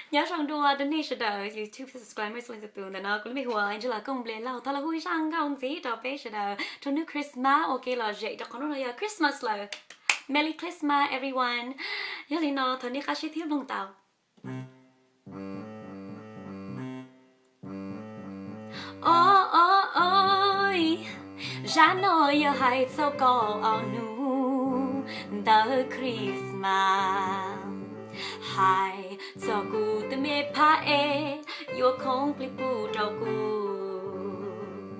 Nyob zoo dua rau nej sawv daws YouTube subscribers leej txhua tus. Ntawm no kuv lub npe hu ua Angela Kooj Nplias Lauj. Thov los hu ib zaj nkauj ntxiv rau peb sawv daws rau hnub Christmas ua ke los zem rau qhov hnub no yog Christmas lawm. Merry Christmas everyone. Yog li no thov nej qab siab thiab mloog tau. Ov ov ov, zaj no yog hais txog kaum ob hnub ntawm Christmas, hais txog kuv tus me phab ev yuav khoom plig pub rau kuv.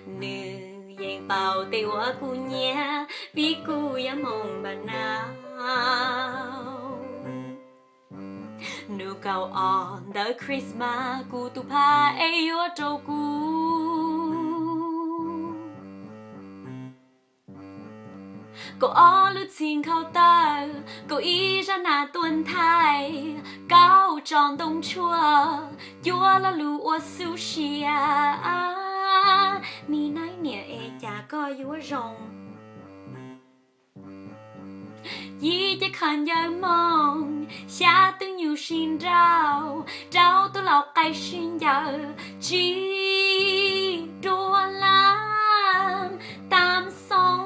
Nws yeej paub tej uas kuv nyiam vim kuv yog Hmoob npam nau. Hnub kaum ob ntawm Christmas kuv tus phab ev yuav rau kuv kaum ob lub txiv nkhaus taw, kaum ib zaj nas tuaj nthaij, kaum tso ntoo tshuaj, cuab lo lus ua xub sia. Me naib niam es cas koj yuav zoo. Yim cev khaws ncaws moos, xya tub nyuj sib nrauj, rau tub lau qaib sib ncaws, tsis dua lam tam xoo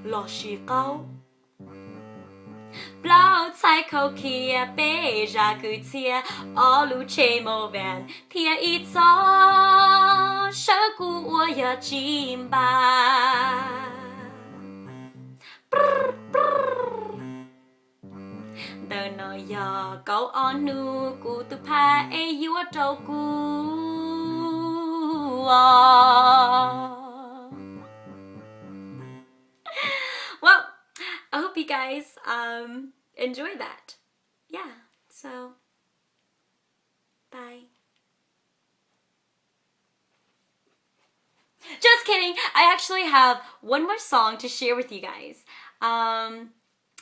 los sis qaub. Plaub txhais khau khiav peb zaj kwv txhiaj, ob lub tsheb mos vas thiab ib txoj sawv kuv uas yog tsis npam. Ntawm no yog kaum ob hnub kuv tus phab ev yuav rau kuv. Well, I hope you guys um enjoy that. Yeah, so bye. Just kidding. I actually have one more song to share with you guys. Um,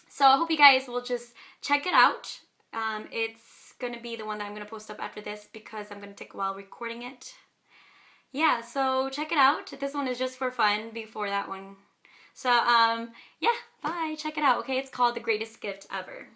so I hope you guys will just check it out. Um, it's gonna be the one that I'm gonna post up after this because I'm gonna take a while recording it. Yeah, so check it out. This one is just for fun before that one. So, um, yeah, bye. Check it out, okay? It's called The Greatest Gift Ever.